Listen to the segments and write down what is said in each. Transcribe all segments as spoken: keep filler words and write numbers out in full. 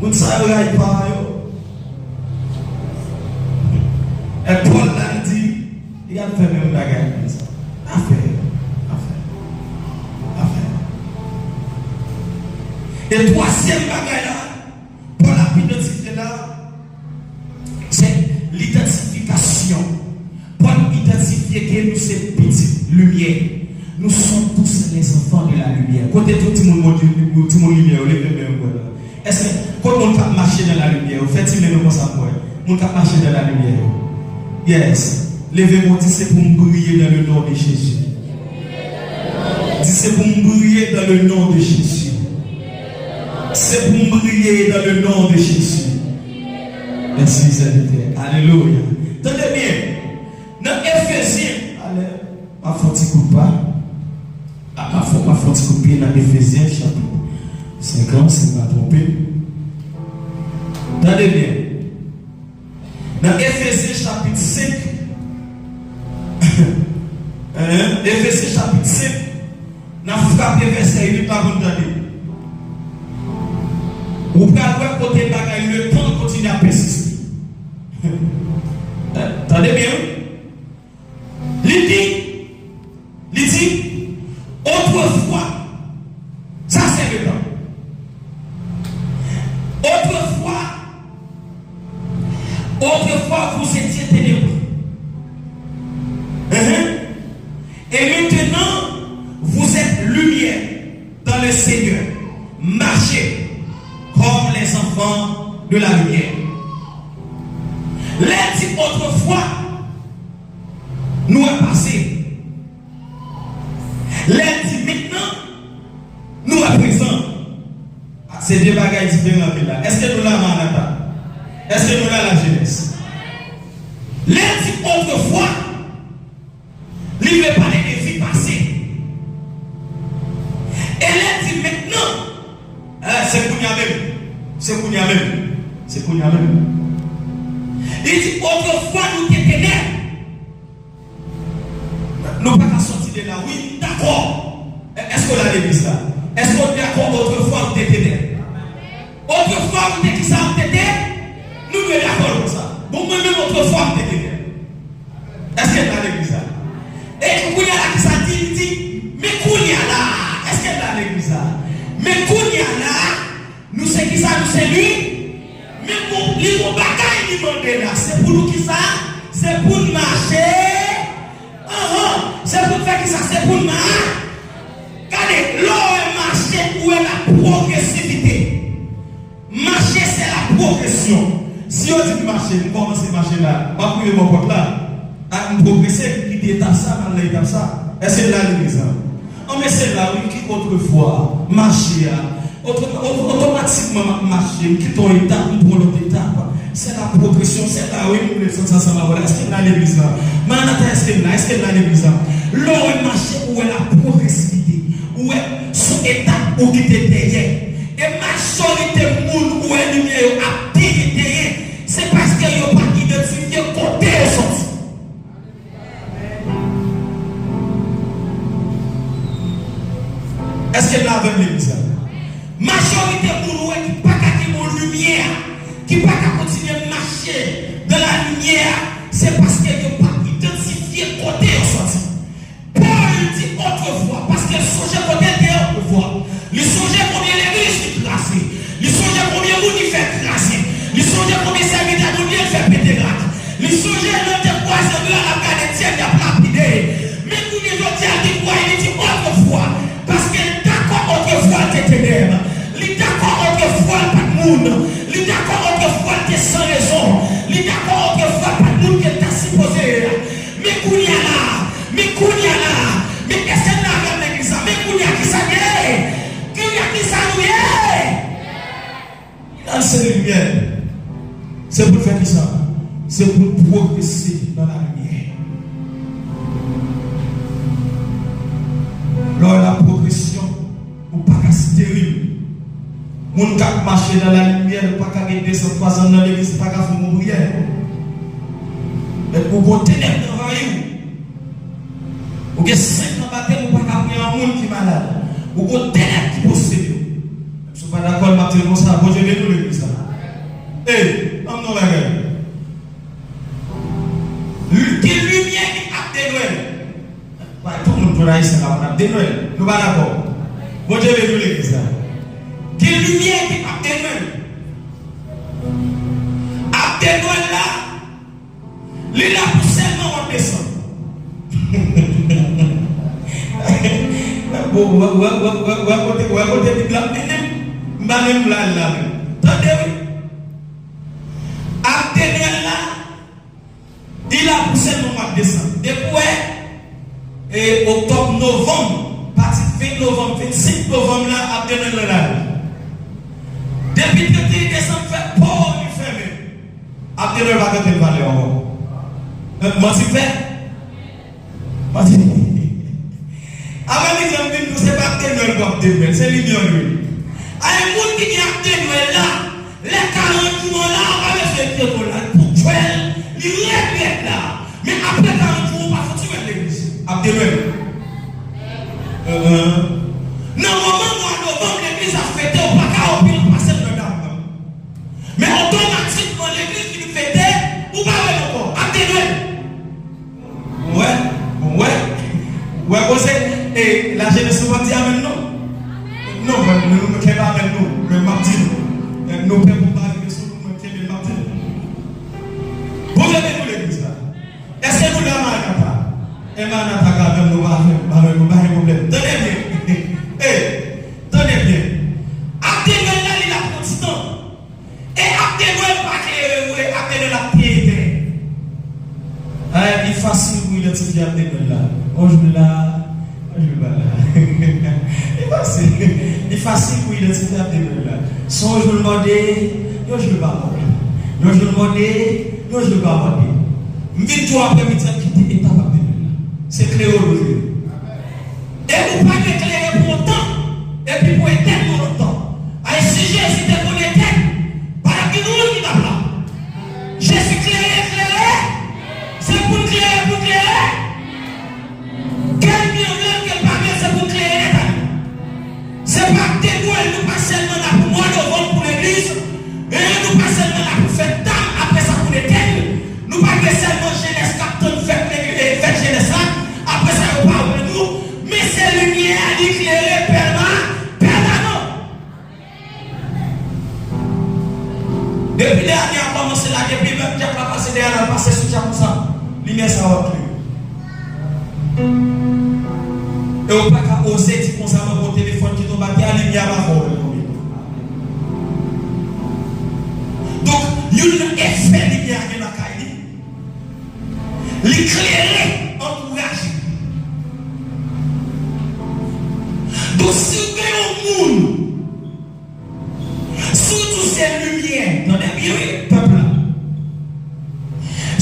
Moun sa yo ray paran yo. E Pòl la, li di, li ap fè menm bagay konsa. Afè, afè, afè. E twazyèm bagay la, Pòl ap idantifye la, se lidantifikasyon. Pòl idantifye ke nou se pitit limyè. Nous sommes tous les enfants de la lumière. Kote tout timoun Bondye, timoun limyè yo, leve men yo, mwen la. Èske, kot moun k ap mache nan la limyè yo? Fè ti men nou konsa pou mwen. Moun k ap mache nan la limyè yo. Yes. Leve men w, di, c'est pour me briller dans le nom de Jésus. Di, c'est pour me briller dans le nom de Jésus. C'est pour me briller dans le nom de Jésus. Mèsi, Sènyè. Alelouya. Tande byen. Nan Efezyen, ale, m ap fè yon ti kout pa. M ap fè, m ap fè yon ti kout pye nan Efezyen, chapit senk lan, si m pa twonpe m. Tande byen. Nan Efezyen, chapit senk, Efezyen, chapit senk, n ap frape vèsè uit la pou n tande. Ou pral wè kote bagay letan kontinye ap pèsiste. Tande byen, wi. Li di, li di, autrefois, ça c'est le temps. Autrefois, autrefois vous étiez ténèbres. Mhm. Et maintenant, vous êtes lumière dans le Seigneur. Marchez comme les enfants de la lumière. Lè l di autrefois, nou wè pase. Lè l di mentnan, nou wè prezan. Se de bagay diferan ke la. Èske nou la, Maranata? Èske nou la, lajenès? Lè l di autrefois, li vle pale de vi pase. E lè l di mentnan, eh, se kounye a menm. Se kounye a menm. Se kounye a menm. Li di, autrefois nou te tenèb. Nou pa ka sòti de la. Wi, m dakò. Èske w la legliz la? Èske w dakò autrefois ou te tenèb? Autrefois ou te kisa ou te te? Nou dwe dakò konsa. Bon, mwen menm autrefois m te tenèb. Èske n la legliz la? E kounye a la kisa di? Li di, men kounye a la. Èske n la legliz la? Men kounye a la, nou se kisa? Nou se li. Men bon, li gon bagay li mande la. Se pou nou kisa? Se pou n mache. Anhan. Se pou n fè kisa? Se pou n ma-, gade, lè w wè mache, ou wè la pwogresivite. Mache, se la pwogresyon. Si yo di m mache, m kòmanse mache la, m ap rive bò pòt la. Ak m pwogrese, m kite etap sa, m al nan etap sa. Èske n la legliz la? An, men se la, wi, ki autrefois, mache a. Oto-, o-, otomatikman, m ap mache, m kite yon etap, m pran lòt etap. Se la pwogresyon, se la, wi, m vle santi ansanm avè w la. Èske n la legliz la? Maranata, èske n la? Èske n la legliz la? Lè w wè mache, ou wè la pwogresivite. Ou wè, sou etap ou kite dèyè. E majorite moun ou wè limyè yo ap tenyen, tenyen, se paske yo pa idantifye kote yo sòti. Èske n la avè m, legliz la? Majorite moun ou wè ki pa ka gen bon limyè, ki pa ka kontinye mache dans la lumière, se paske yo pa idantifye kote yo sòti. Pòl di autrefois, paske l sonje kote l te autrefois. Li sonje konbyen legliz li kraze. Li sonje konbyen moun li fè kraze. Li sonje konbyen sèvitè Bondye l fè pete rat. Li sonje lè l te kwaze ri a, l ap gade tèt, y ap lapide. Men kounye a jodi a, li kwè, li di autrefois, paske l dakò autrefois l te tenèb. Li dakò autrefois l pa t moun. Li dakò autrefois l te san rezon. Li dakò autrefois l pa t moun ke l ta sipoze ye a. Men kounye a la, men kounye a la, men èske n la avè m legliz la? Men kounye a kisa n ye? Kounye a kisa nou ye? Nan se limyè. Se pou n fè kisa? Se pou n pwogrese nan la limyè. Lè w wè la pwogresyon, ou pa ka steril. Moun k ap mache nan la limyè, ou pa ka gen de san, twa san nan legliz, ou pa ka fè yon priyè. Men ou gon tenèb nan anvayi w. Ou gen senk an batèm, ou pa ka priye yon moun ki malad. Ou gon tenèb ki posede w. Menm si w pa dakò, m ap di l konsa, Bondye beni w legliz la. Ey, ban m di w yon bagay. Li gen limyè ki ap de Nwèl. Bay tout moun konn Ayisyen pa konn ap de Nwèl. Nou pa dakò? Bondye beni w legliz la. Gen limyè ki ap de Nwèl. Ap de Nwèl la, li la pou sèlman mwa desanm. Bon, wè, wè, wè, wè, wè kote, wè kote Bib la mennen m. M pa menm la, la menm. Tande wi. Ap de Nwèl la, li la pou sèlman mwa desanm. Depi w wè, e, oktòb, novanm, pati ven novanm, vennsenk novanm la, ap de Nwèl la la. Depi trannteyen desanm fèt, po, li fèmen. Ap de Nwèl pa gentan valè ankò. Manti m fè? Manti. Avan li janm vin pou se pa ap de Nwèl pou ap de Nwèl, se li menm wi. Ay, moun ki gen ap de Nwèl la, lè karant jou an la, ou pa bezwen enkyete w la, pou Nwèl, li rèd rèd la. Men apre karant jou, ou pa fouti wè l legliz. Ap de Nwèl. Nan moman mwa novanm, legliz ap fete, ou pa ka opine pase Nwèl la. Men otomatikman, legliz vin fete, ou pa wè l ankò. Ap de Nwèl. Bon, wè, bon, wè. Wè, koze, e, lajenès nou p ap di amèn, non. Non, mwen, mwen, mwen, kè pa amèn, non. Men m ap di nou. E, nou pè pou pa rive sou nou, mwen, kenbe, m ap di nou. Bondye beni w legliz la. Èske nou la, Maranata? E Maranata ka avè m, nou pa avè m, pa avè m, nou pa gen pwoblèm. Tande byen. E, tande byen. Ap de Nwèl la, li la pran ti tan. E ap de Nwèl pa klere vre, ap de Nwèl ap te etèn. Ay, li fasil pou idantifye ap de Nwèl la. Yon jou l la, yon jou l pa la. Li fasil. Li fasil pou idantifye ap de Nwèl la. Se yon jou l mòde, yon jou l pa mòde. Yon jou l mòde, yon jou l pa mòde. M vin di w aprèmidi a ki te etap ap de Nwèl la. Se klere w dwe klere. E ou pa dwe klere pou yon tan, epi pou etèn yon lòt tan. Ay, si Jezi te konn etèn, pa t ap gen moun ki t ap la. Jezi klere, klere, se pou n klere, pou n klere. Ke l byen vle l, ke l pa vle l, se pou n klere nèt ale. Se pa ap de Nwèl, nou pa sèlman la pou mwa novanm pou legliz, e nou pa sèlman la pou fèt dam, apre sa pou n etèn. Nou pa dwe sèlman jenès k ap tann fèt legliz, e fèt jenès la, apre sa yo pa wè nou, men se limyè a, li klere pèma-, pèmanan. Depi lè ane a kòmanse la, depi menm djab la pase dèyè la, l pase sou djab konsa, limyè sa a w ap klere. E w pa ka oze di konsa, mwen gon telefòn ki tonbe atè a, limyè a pa fè w wè l tonbe. Donk, youn nan efè limyè a gen lakay li, li klere antouraj li. Donk, si w gen yon moun, si w di w se limyè, tande byen wi, pèp la.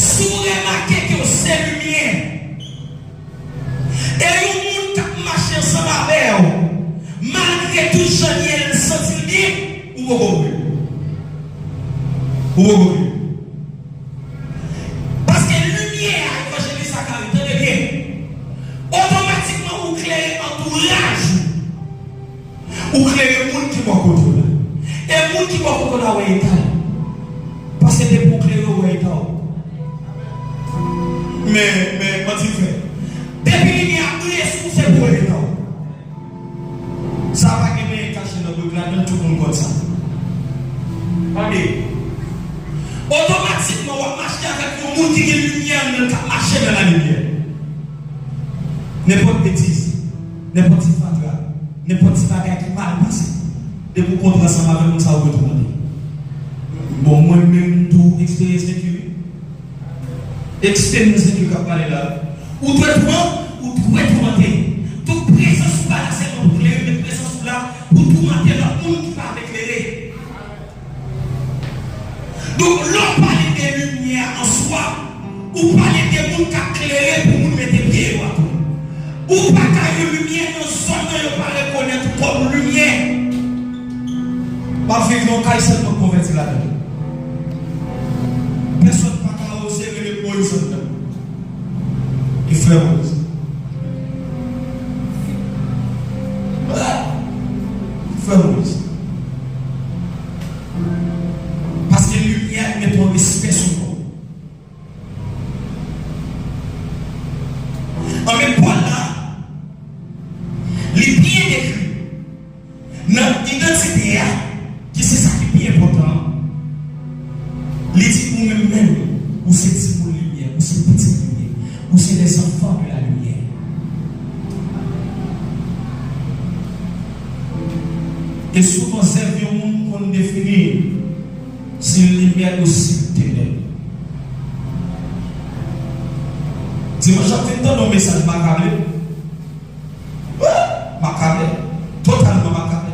Si w remake ke w se limyè, e yon moun k ap mache ansanm avè w, malgre tout jan l ye, l santi l byen, ou poko vre. Ou poko vre. Paske limyè a, evanjelis Zakari, tande byen, otomatikman ou klere antouraj ou. Ou klere moun ki bò kote w la. E moun ki bò kote w la wè eta w. Paske depi w klere, w wè eta w. Men, men, manti fè. Depi limyè a breye sou w, se pou w wè eta w. Sa pa gen anyen kache nan brik la, menm tout moun konn sa. Tande. Otomatikman, w ap mache avèk yon moun ki gen limyè anndan l, k ap mache nan lalimyè. Nenpòt betiz, nenpòt ti fatra, nenpòt ti bagay ki mal pase, depi w kontre ansanm avèk moun sa a, ou dwe toumante. Bon, mwen menm tou, eksperyans veku wi. Eksperyans veku k ap pale la. Ou dwe touman-, ou dwe toumante. Tout prezans ou pa la sèlman pou klere, men prezans ou la pou toumante lòt moun ki pa vle klere. Donk, lè w pale de limyè an swa, ou pale de moun k ap klere pou moun mete pye yo atè. Ou pa ka yon limyè nan zòn nan yo pa rekonèt ou kòm limyè. W ap viv nan yon kay sèlman konvèti ladan l. Pèsonn pa ka oze rele Moyiz anndan. Li frè Moyiz. Frè Moyiz. Paske li Li byen dekri nan idantite a, ki se sa ki pi enpòtan an. Li di, ou menm menm, ou se timoun limyè, ou se pitit limyè, ou se les enfants de la lumière. E souvan, zèv yon moun konn defini si l limyè ou si l tenèb. Dimanch, m ap fin tande yon mesaj makab. Makabè. Totalman makabè.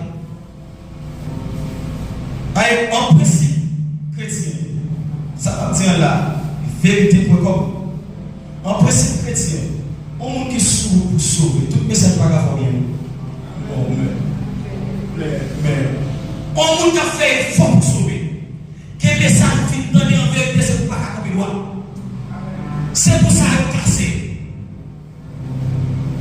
Ay, an prensip, kretyen, sa m ap di an la, verite pwen kòm. An prensip, kretyen, yon moun ki sou wout pou sove, tout mesaj pa ka fè w byen. Bon, men, men, men, yon moun k ap fè efò pou sove, gen mesaj ou fin tande an verite, se pou pa ka kanpe dwat. Se pou sa yo kase.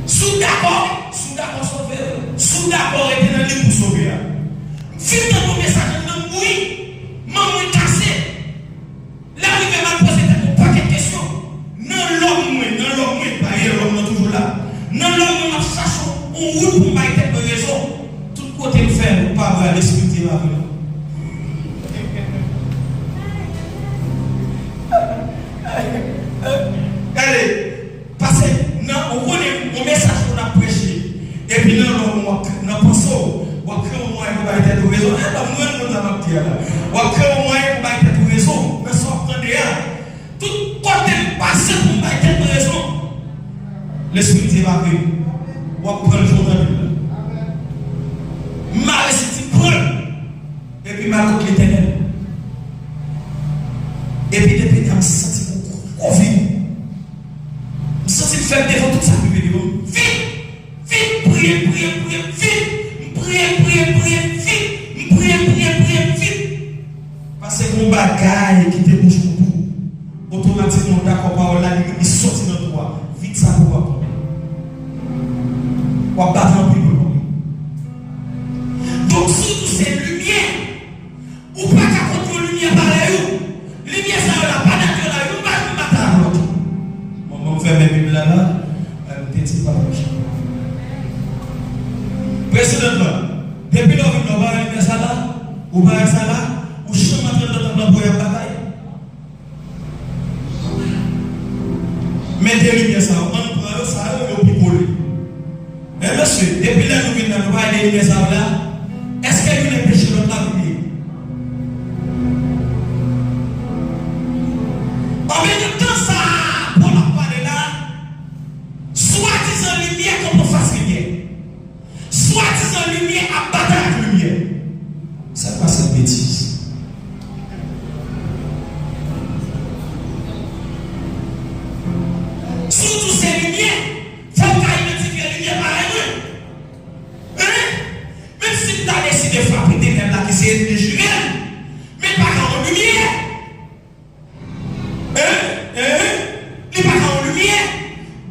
Si w dakò, si w dakò sove, si w dakò rete nan liy pou sove a. M fin tande yon mesaj anndan m bouyi, manman m kase. Lè rive m al poze tèt mwen pakèt kesyon. Nan lòm mwen, nan lòm mwen, pa yè lòm nan toujou la. Nan lòm mwen, m ap chache yon wout pou m bay tèt mwen rezon. Tout kote m fè, m pa wè Lespri Dye pa vre non. Gade, Paske nan, ou konnen, yon mesaj pou n ap preche, epi nan lòm w ap, nan panse w, w ap kreye yon mwayen pou bay tèt ou rezon. E, ban m jwenn moun sa m ap di a la. W ap kreye yon mwayen pou bay tèt ou rezon nan sa w ap tande a. Tout kote m pase pou m bay tèt mwen rezon, Lespri Dye pa vre. W ap pran l jan w tande l la. M mare senti pran l. Epi m al kot Letènèl. Epi depi lè a m santi m gwo vin. M santi m fè m devan tout sa ki vini yo. Vin! Vin! Priye, priye, priye, vin! M priye, priye, priye, vin! M priye, priye, priye, vin! Paske gon bagay ki te bouche w tou. Otomatikman, w dakò pawòl la, li, li soti nan twou a. Vin sa pou w ap tonbe. W ap bat anpil pou l tonbe. Donk, si w se limyè, ou pa ka kont yon limyè parèy ou. Limyè sa yo la pa natirèl, youn pa janm batay ak lòt. Bon, bon, m fèmen Bib la la, m te di pa. Prezidan la, depi lè w vin la, ou pa wè limyè sa la, ou pa wè sa la, ou janm antre nan tanp lan pou y ap batay. Men de limyè sa yo, ann pran yo, sa yo, yo pi kole. Men mesye, depi lè nou vin la, nou pa de limyè sa yo la, èske youn enpeche lòt la priye? Anben, nan tan sa a, Pòl ap pale la, swadizan limyè kanpe anfas limyè. Swadizan limyè ap batay ak limyè. Sa pa se betiz. Si w di w se limyè, fò w ka idantifye limyè parèy mwen. Hein? Menm si m ta deside frape tenèb la ki se ènmi jimèl, men pa ka yon limyè. Hein? Hein? Li pa ka yon limyè.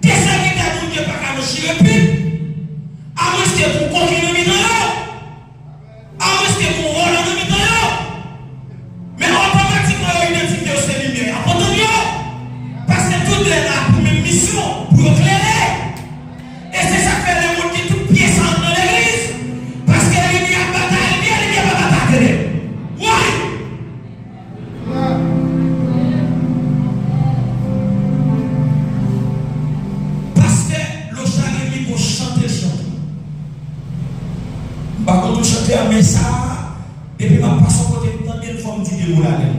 Desèvitè Bondye pa ka nan chire pit. Amwenske gon koken nan mitan yo. Amwenske gon vòlè nan mitan yo. Men otomatikman yo idantifye yo se limyè. Y ap antann yo. Paske tout lè la pou menm misyon, pou yo klere. E se sa k fè lemonn gen tout pyès sa nan legliz. Paske limyè ap batay limyè, limyè pa batay tenèb. Why? Pastè Lochard Remy gon chante l chante. M pa konn tout chante a, men sa a, depi m ap pase yon kote, m tande l, fò m di de mo ladan l.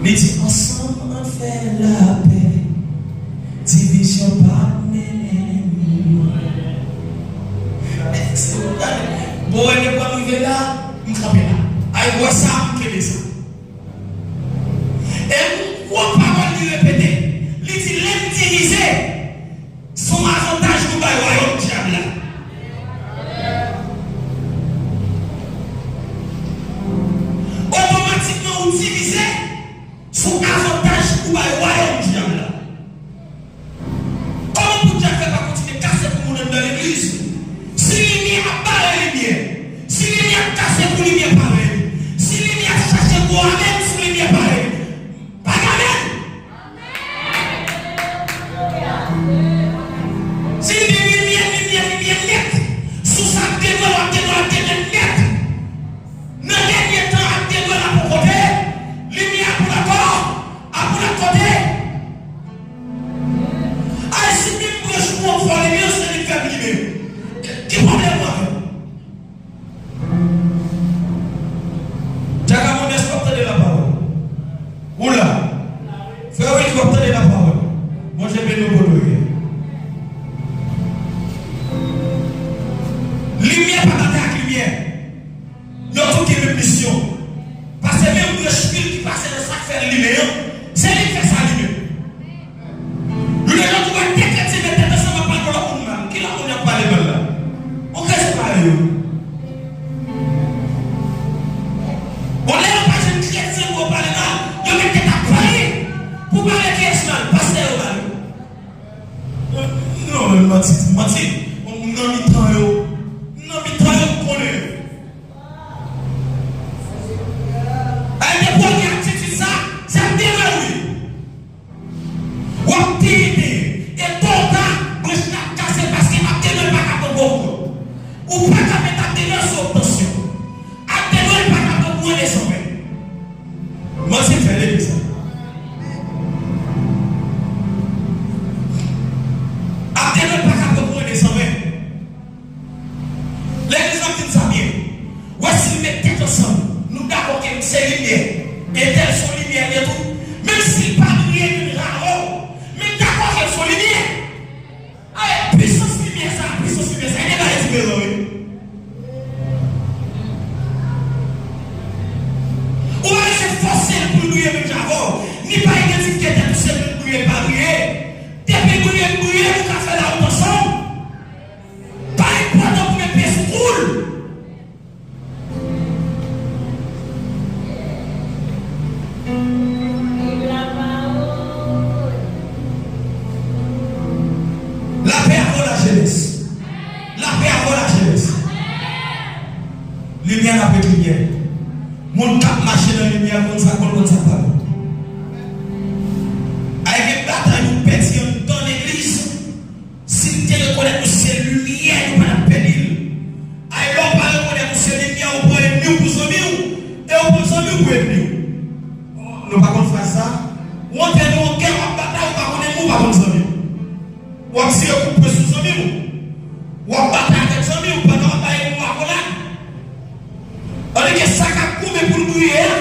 Li di, ansanm ann fè lapè, divizyon p ap mennen nou. Bon, wè, depi m rive la, m kanpe la. Ay, wè sa, m kenbe sa. E yon gwo pawòl li repete. Li di, lè n divize, se yon avantaj nou bay wayòm dyab la. Otomatikman, ou divize, se yon avantaj ou bay wayòm dyab la. Kòman pou dyab fè pa kontinye kase pou moun anndan legliz? Si limyè ap bare limyè, si limyè ap kase pou limyè parèy li, si limyè ap chache gwo amèn sou limyè parèy li, pa gen amèn. Si li di limyè, li Tonbe mwen. Djaka Moun, èske w ap tande lapawòl? Ou la? Frè Willy, w ap tande lapawòl? Bondye beni w kote w ye. Limyè pa batay ak limyè. Yo tout gen menm misyon. Paske menm branch pil ki pase nan sa k fè l limen an, se li k fè sa limen. Youn nan lòt, ou wè de kretyen met tèt ansanm ap pale pou lòt moun mal. Ki lòt moun y ap pale mal la? Ou kreze pale yo. Bon, lè yo pa jwenn kretyen pou yo pale mal, yo met tèt ap pale pou pale kiyès mal? Pastè yo mal. Non, men manti, manti. Bon, m nan mitan yo. M nan mitan yo, m konnen yo. Ay, depi w gen atitid sa, se ap devan wi. W ap teye, teye. E tò ou ta, branch la ap kase paske ap devan l pa ka pran bon kouran. Ou pa ka met ap devan l sou obtansyon. Ap devan l pa ka pran kouran de san ven. Manti fè legliz la. Ap devan l pa ka pran kouran de san ven. Legliz la fin sa byen. Wè si n met tèt ansanm, nou dakò ke m se limyè. Entèl se yon limyè li ye tou. Menm si l pa briye menm jan avè w, men dakò ke l se yon limyè. Ay, pisans limyè sa, pisans limyè sa, e de bagay diferan wi. Ou pa bezwen fòse l pou l briye menm jan avè w, ni pa idantike tèt ou se pou l briye l pa briye. Depi l briye l briye, nou ka fè lawout ansanm. Pa enpòtan pou men pyès koul. Lapè avan lajènès. Lapè avan lajènès. Limyè n ap ret limyè. Moun k ap mache nan limyè konn sa k bon, konn sa k pa bon. Ay gen batay nou pèdi anndan legliz. Si n te rekonèt nou se limyè, nou pa t ap pèdi l. Ay, lè w pa rekonèt ou se limyè, ou pran ènmi w pou zanmi w, e ou pran zanmi w pou ènmi w. Nou pa konn fraz sa? Ou antre nan yon gè, w ap batay, ou pa konn ènmi w, ou pa konn zanmi w. W ap tire kout pwen sou zanmi w. W ap batay avèk zanmi w pandan w ap bay ènmi w akolad. Tandike sa k ap goumen pou l briye a,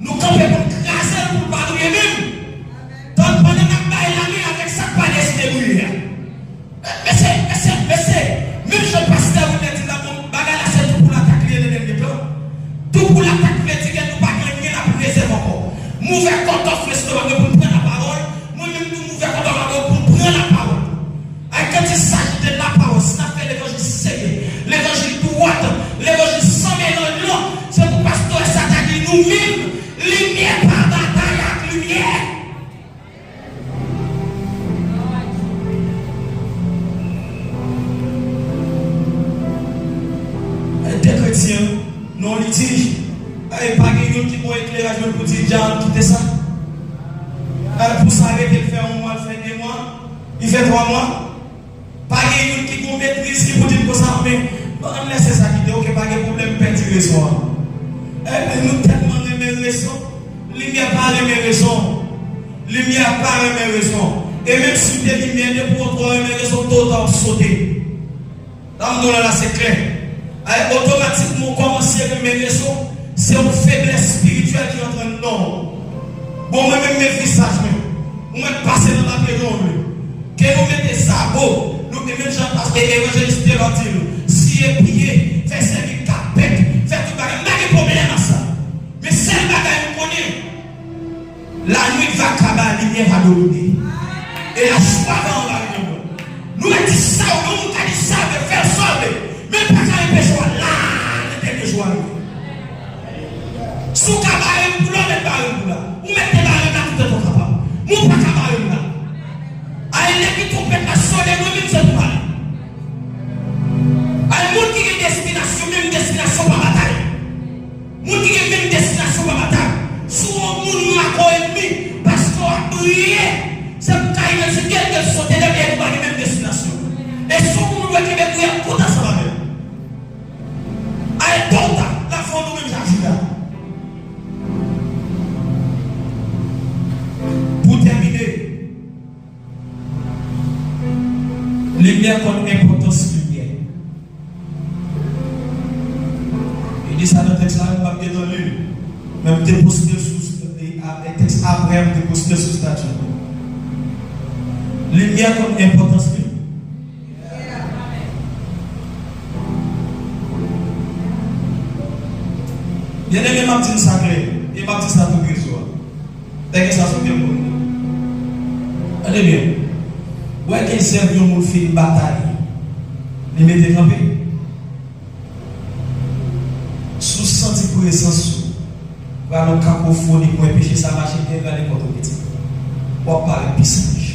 nou kanpe pou n kraze l pou l pa briye menm. Tan pandan n ap bay lamen avèk sa k pa deside briye a. Mesye, mesye, mesye, menm jan pastè Wilner di la, bon, bagay la se tou pou latak li ye nan dènye tan. Tou pou latak vle di ke nou pa gen anyen n ap rezève ankò. M ouvè kòtòf lestomak mwen pou m pran lapawòl, mwen menm tou m ouvè kòtòf lapawòl pou m pran lapawòl. Ay, quand il s'agit de la parole, si n ap fè levanjil serye, levanjil dwat, levanjil san melanj lan, se pou pastè sa ta di nou menm, limyè pa batay ak limyè. De kretyen nan yon litij, e pa gen youn ki gon ekleraj menm pou di, dja, kite sa. E pou sa rete, l fè yon mwa, l fè de mwa, li fè twa mwa. Pa gen youn ki gon metriz ki pou di l konsa, men, bon, ann lèse sa kite, oke, pa gen pwoblèm, m pèdi rezon an. Ebyen, nou tèlman renmen rezon, limyè pa renmen rezon. Limyè pa renmen rezon. E menm si w te limyè, depi w twò renmen rezon, to w ta w ap sote. Sa m di w la, la se klè. Ay, otomatikman, w kòmanse renmen rezon, se yon feblès espirityèl ki antre anndan w. Bon, mwen menm, men vizaj mwen. Ou mèt pase nan lape lonn. Ke nou mete zabo, nou te menm jan pastè evanjelis Telor di l, siye, piye, fè sèvi kat bèk, fè tout bagay. M pa gen pwoblèm ak sa. Men sèl bagay m konnen, lannuit va kaba, limyè va domine. E lajwa va anvayi lemonn. Nou mèt di sa w vle, yon moun ka di sa l vle, fè l sa l vle. Men l pa ka anpeche w al la, lè dènye jou a rive. Si w ka bare m pou la, w mèt bare m pou la. Ou mèt te bare m la toutan w kapab. Men w pa ka bare m la. Ay, lè ke twonpèt la sone, mwen menm se pou m ale. Ay, moun ki gen destinasyon, menm destinasyon pa batay. Moun ki gen menm destinasyon pa batay. Si w wè yon moun make w ènmi, paske w ap briye, se pou w ka idantifye l ke l sote dèyè l, ou pa gen menm destinasyon. E si w wè yon moun wè kenbe briye, kout ansanm avè l. Ay, tò ou ta, l ap fè w nou menm jan ak Jida. Pou tèmine, limyè konn enpòtans limyè. Li sa nan tèks la, m p ap gentan li l. Men m te poste l sou, e, a, e, tèks apre a, m te poste l sou estati m. Limyè konn enpòtans li. Byeneme, m ap di n sa klè, e m ap di sa tout rezo a. Tèks la sou kè m pou n li. Tande byen. W wè gen zèv yon moun fin batay, li mete kanpe. Si w santi prezans ou pral yon kakofoni, w wè peche sa mache byen, gade kò w piti. W ap parèt pi sanj.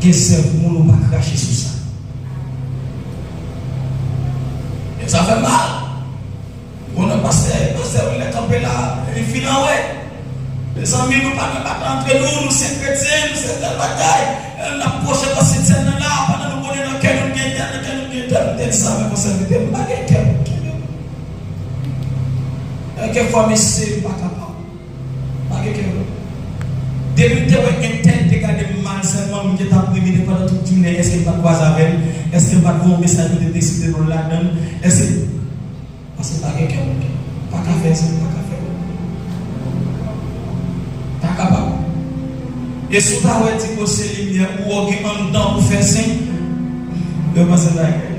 Gen zèv moun ou pa krache sou sa. E sa fè mal. Bon, non, pastè, pastè Wilner kanpe la, li fin anwè. Mezanmi, nou pa gen batay antre nou, nou se kretyen, nou se tèl bagay. E, n ap pwoche nan sèt sèn nan la, pandan nou konnen nan kè nou gen tèl, nan kè nou gen tèl, nou te di sa avèk yon sèvitè, m pa gen kè pou kenbe. E, kèk fwa, mesye, m pa kapab. M pa gen kè pou. Depi m te wè entèl te gade m mal sèlman, m gentan ap rimine pandan tout jounen, èske m pa t kwaze avè l? Èske m pa t voye yon mesaj pou te te site non l ladan l? Èske Paske pa gen kè pou kè. Pa ka fè sa, pa ka fè. Pa kapab. E si w ta wè ti kote limyè, ou wè w gen anndan pou fè sen, yo panse bagay.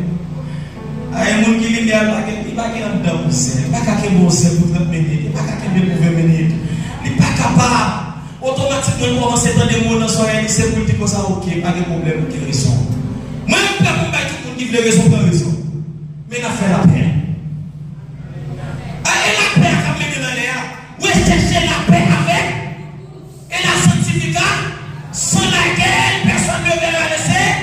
A, e moun ki limyè pa gen, li pa gen anndan pou sen. Li pa ka kenbe yon sen pou trant minit. Li pa ka kenbe l pou ven minit. Li pa kapab. Otomatikman, l kòmanse tande mo nan zòrèy li, se pou l di konsa, oke, pa gen pwoblèm, ou gen rezon. Mwen, m prè pou m bay tout moun ki vle rezon, pran rezon. Men n ap fè lapè. A, e lapè a k ap mennen nan lè a. Rechèche lapè avèk, et la sanctification, sans laquelle personne ne verra le Seigneur.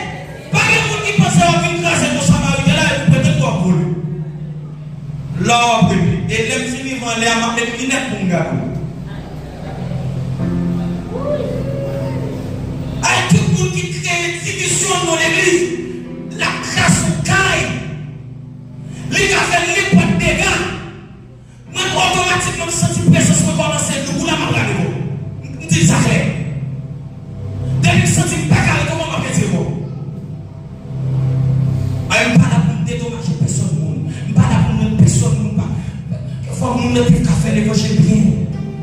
Pa gen moun ki panse w ap vin kraze yon Samariten la epi w pretann ke w ap vole. Lè w ap rele. E lè m fini van lè a, m ap met linèt pou m gade w. Ay, tout moun ki kreye divizyon nan legliz, l ap kraze yon kay, li ka fè nenpòt dega. Mwen, otomatikman, m santi prezans mwen kòmanse lou, la m ap rale kò. M, m di l sa klè. Depi m santi m pa ka rete, mwen, m ap retire kò m. Ay, m pa la pou m dedomaje pèsòn moun. M pa la pou m rann pèsòn moun pa. Kèk fwa, moun nan te ka fè levanjil byen.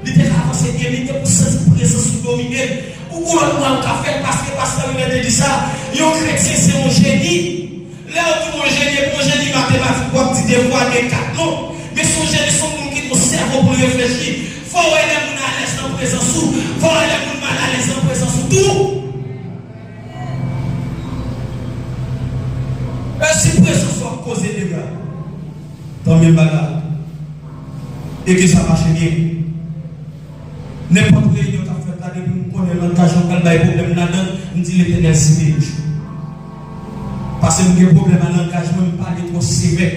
Li te ka avanse byen, men li te pou santi prezans ou domine l. Ou, ou lòt mwa, ou ka fè l paske pastè Wilner te di sa. Yon kretyen se yon jeni. Lè yo di w yon jeni, e pa yon jeni matematik, w ap di de fwa de kat, non. Men se yon jeni, se yon moun ki gen yon sèvo pou l reflechi. Fò w wè lè moun alèz nan prezans ou, fò w wè lè moun malalèz nan prezans ou tou. E si prezans ou ap koze dega, tanmye m pa la. E ke sa mache byen. Nenpòt reyinyon k ap fèt la, depi m konnen langaj lan pral bay pwoblèm ladan, m di Letènèl sipeye m. Paske m gen pwoblèm a langaj mwen, m pale twò sevè.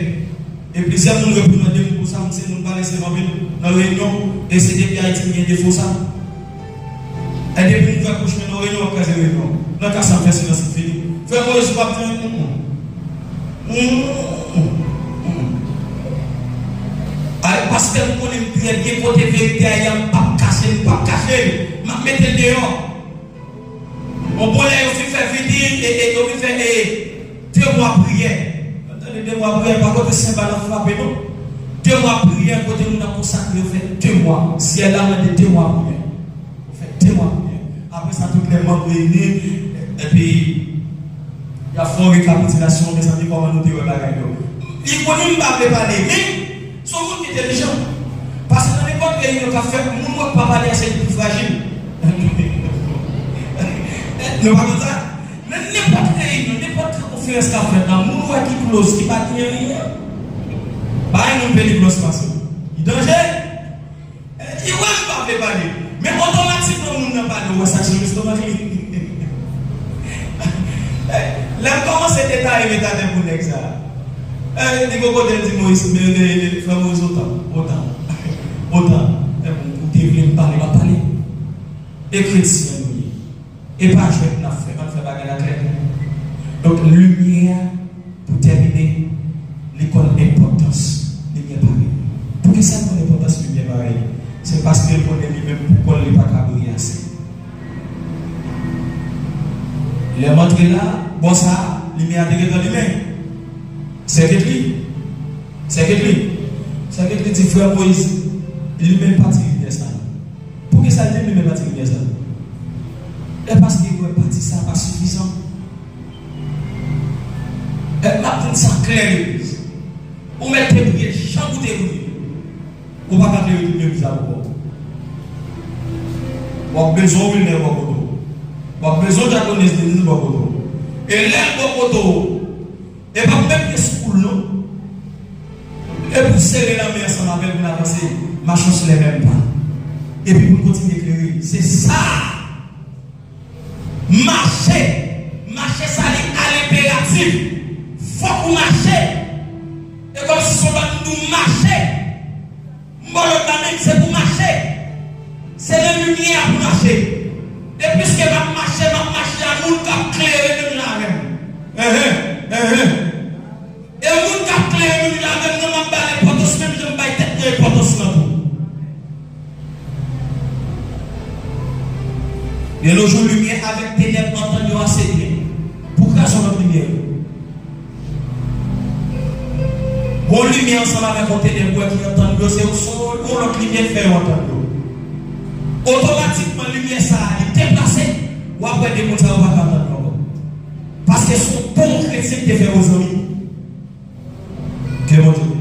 E plizyè moun reprimande m pou sa, m di moun pa lese m anpil nan reyinyon, e se depi Ayiti m gen defo sa. E depi m fè kouchman nan reyinyon, w ap kraze reyinyon. Nan ka sa, m fè silans, m fini. Frè Moyiz, ou p ap di anyen, mm, mm. Mm, mm, mm. Ay, pastè, m konnen m trè byen kote verite a ye a, m p ap kache l, m p ap kache l. M ap mete l deyò. Bon, bon, lè yo fin fè vide, e, e, yo fin fè, e, de mwa priyè. Tande, de mwa priyè, pa kote senbal ap frape, non. De mwa priyè, kote moun ap konsakre, yo fè de mwa. Syèl la mande de mwa priyè. Yo fè de mwa priyè. Apre sa, tout lè manm reyini, epi y ap fè yon rekapitilasyon, mezanmi, kòman nou te wè bagay yo. Li konnen m pa vle pale, men se yon moun ki entèlijan. Paske nan nenpòt reyinyon k ap fèt, moun w ap pa pale a se li ki pi frajil. Nou pa konn sa? Nan nenpòt reyinyon, nenpòt konferans k ap fèt la, moun w wè ki close, ki pa di anyen an, pa gen moun peli close pase w. Li danje. Li wè m pa vle pale. Men otomatikman moun nan pale, ou wè sa k sou lestomak li. Lè m kòmanse detaye met atè pou nèg sa. Eh, li gon kote l di Moyiz, men, men, men, frè Moyiz, otan, otan, otan. Eh, bon, ou te vle m pale, m ap pale. E kretyen nou ye. E pa jwèt n ap fè, ann fè bagay la klè. Donk, limyè a, pou tèmine, li konn enpòtans limyè parèy. Poukisa l konn enpòtans limyè parèy? Se paske l konnen li menm pou kò l, li pa ka briye ase. Lè m antre la, bò sa a, limyè a te gentan limen. Sè Ketly, Sè Ketly, Sè Ketly di frè Moyiz limen pati limyè sa. Poukisa l di limen pati limyè sa? E paske l wè pati sa pa sifizan. E m ap di n sa klè, legliz. Ou mèt te priye jan ou te priye. Ou pa ka klere tout legliz la pou kò w. W ap bezwen Wilner bò kote w. W ap bezwen dyakonis Denise bò kote w. E lè l bò kote w, e pa pou mèt gen sou kou l non. E pou sere lanmen ansanm avè l pou n avanse, marchons les mêmes pas. Epi pou n kontinye klere. Se sa. Mache. Mache sa li alenperatif. Fòk ou mache. E kòmsi se yon lòd m di w mache. M ba w lòd la menm, se pou mache. Se nan limyè a pou mache. E piske m ap mache, m ap mache a moun k ap klere menm jan avè m. Enhen, enhen. E moun k ap klere menm jan avè m nan, m ap ba l enpòtans menm jan m bay tèt mwen enpòtans lan tou. De nos jours, limyè avèk tenèb antann yo ase byen. Pou kraze yon lòt limyè. Yon limyè ansanm avèk yon tenèb, ou wè ki antann yo, se yon, se yon lòt limyè k fè yo antann yo. Otomatikman, limyè sa a, li deplase, w ap wè de moun sa yo pa ka antann yo ankò. Paske se yon bon kretyen ki te fè yo zanmi. Ke Bondye